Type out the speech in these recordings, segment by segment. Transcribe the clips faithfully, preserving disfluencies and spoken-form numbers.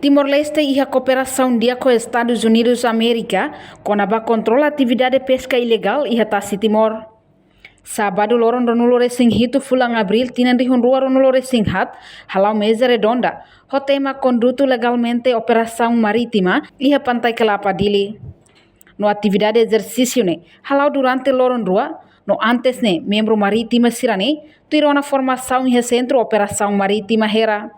Timor-Leste iha kooperasaun di'ak ho Estadus Unidus Amérika kona-ba kontrola atividade peska ilegál iha tasi Timor. Sábadu loron ruanulu-resin-hitu fulan Abríl tinan rihun rua ruanulu-resin-haat, hala'o meza redonda ho tema Conduto Legalmente Operação Marítima iha Pantai Kelapa, Dili. No atividade ezersísiu ne'e hala'o durante loron rua, no antes ne'e membru marítima sira-ne'e tuir ona formasaun iha Sentru Operasaun Marítima Hera.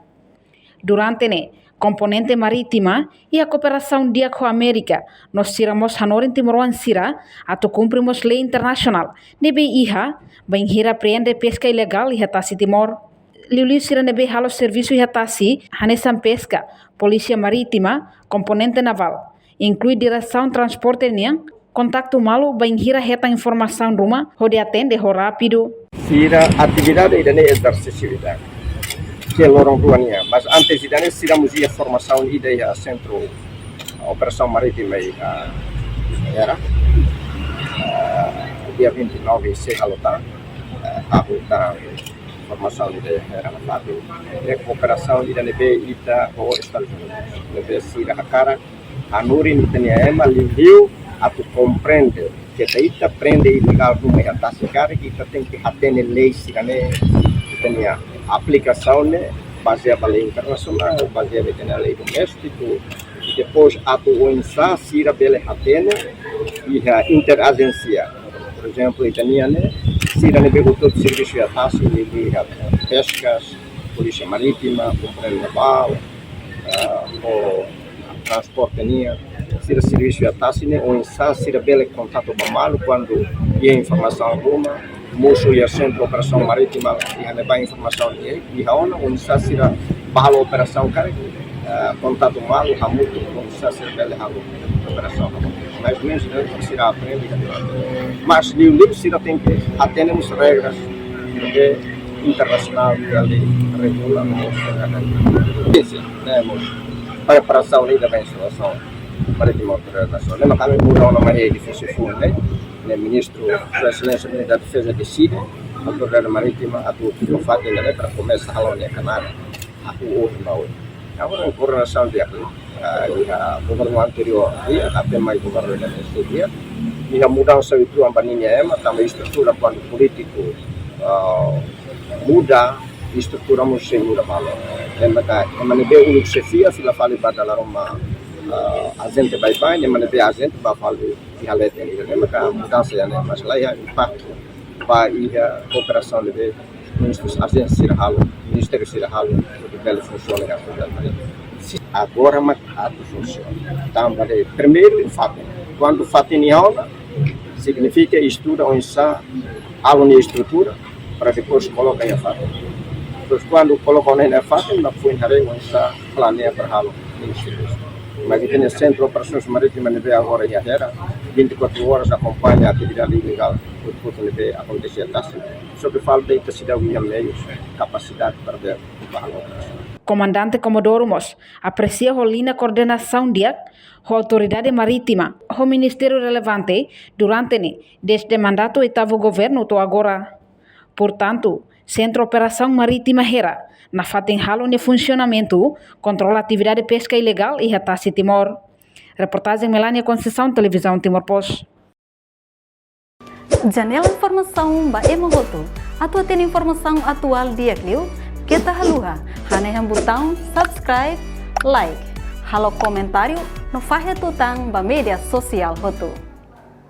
Durante ne'e, komponente marítima iha kooperasaun di'ak ho Amérika, no sira mós hanorin timoroan sira atu kumpre mós lei internasionál ne'ebé iha bainhira apreende peska ilegál iha tasi Timor. Liuliu sira ne'ebé halo servisu iha tasi, hanesan peska, polísia marítima, komponente navál, inklui diresaun transporte nian, kontaktu malu bainhira hetan informasaun ruma hodi atende ho rápidu. Sira atividade ida-ne'e ezersísiu ida ke loron rua nian, mas antes ida-ne'e sira mós iha formasaun ida iha Sentru Operasaun Marítima iha Hera. Ah, dia vinte e nove sei halo tan, ah, hahú tan formasaun ida iha Hera, tapi ne'e kooperasaun ida ne'ebé ita ho Estadus Unidus, ne'ebé sira hakarak hanorin ita-nia ema liuliu atu komprende katak ita preende ilegál ruma iha tasi karik, ita tenke hatene lei sira-ne'e, ita-nia aplikasaun ne'e bazeia ba lei internasionál, bazeia ba ita-nia lei doméstiku, i depois atu oinsá sira bele hatene iha interazénsia. Por ezemplu, ita-nia ne'e, sira ne'ebé hotu servisu iha tasi, liuliu iha peskas, polísia marítima, komponente navál, ah, ho transporte nian, sira servisu iha tasi ne'e, oinsá sira bele kontatu ba malu kuandu iha informasaun ruma, mosu iha Sentru Operasaun Marítima, iha ne'ebá informasaun iha, iha ona, oinsá sira bá halo operasaun karik, eh, kontatu malu hamutuk, oinsá sira bele halo operasaun. Mais ou menus, eh, sira aprende. Mas liuliu sira tenke hatene mós regras ne'ebé internasionál ne'ebé regula mós, eh, ne'e mós preparasaun ida ba instalasaun marítima autoridade nasionál. Ne'e mak ami muda ona mai edifísiu foun ne'e, ne'e Ministru Sua Exelénsia Ministru da Defeza deside, Autoridade Marítima atu fila fatin ne'e para komesa halo nia kanal. Hahú ohin ba oin. Agora, em coordenação de, ah, iha governu anteriór, iha até mai governu ida-ne'e sei di'ak, iha mudansa uitoan ba ninia ema, tanba estrutura kuandu polítiku, ah, muda, estrutura mós sei muda balu. Ema ka, ema ne'ebé uluk xefia, fila fali ba dala ruma, ah, ajente baibain, ema ne'ebé ajente bá fali iha leten ida-ne'e, ema ka mudansa ida-ne'e, mas la iha impaktu ba iha kooperasaun ne'ebé ministrus ajénsia sira halo, ministériu sira halo, atu bele funsiona iha kooperasaun. Agora mak atu funsiona. Tanba de primeiru fatin. Kuandu fatin iha ona, signifika estuda oinsá halo nia estrutura, para depois koloka iha fatin. Depois, kuandu koloka ona iha fatin, mak foin haree oinsá planeia para halo nia estrutura. Mas ita-nia Sentru Operasaun Marítima ne'ebé agora iha Hera, vinte e quatro horas akompaña atividade ilegál, tudo ne'ebé akontese iha tasi. Só ke falta ita seidauk iha meius, kapasidade para bele halo. Komandante Comodoro mós apresia ho liña koordenasaun di'ak ho autoridade marítima, ho ministériu relevante durante ne'e, dezde mandatu oitavu governu to'o agora. Portantu, Sentru Operasaun Marítima Hera nafatin halo nia funsionamentu, kontrola atividade peska ilegál iha tasi Timor. Reportajen Melania Conceição, Televizaun Timor Post. Janela informasaun ba ema hotu. Atu hatene informasaun atuál di'ak liu, keta haluha hanehan butaun subscribe, like, halo komentáriu no fahe tutan ba média sosiál hotu.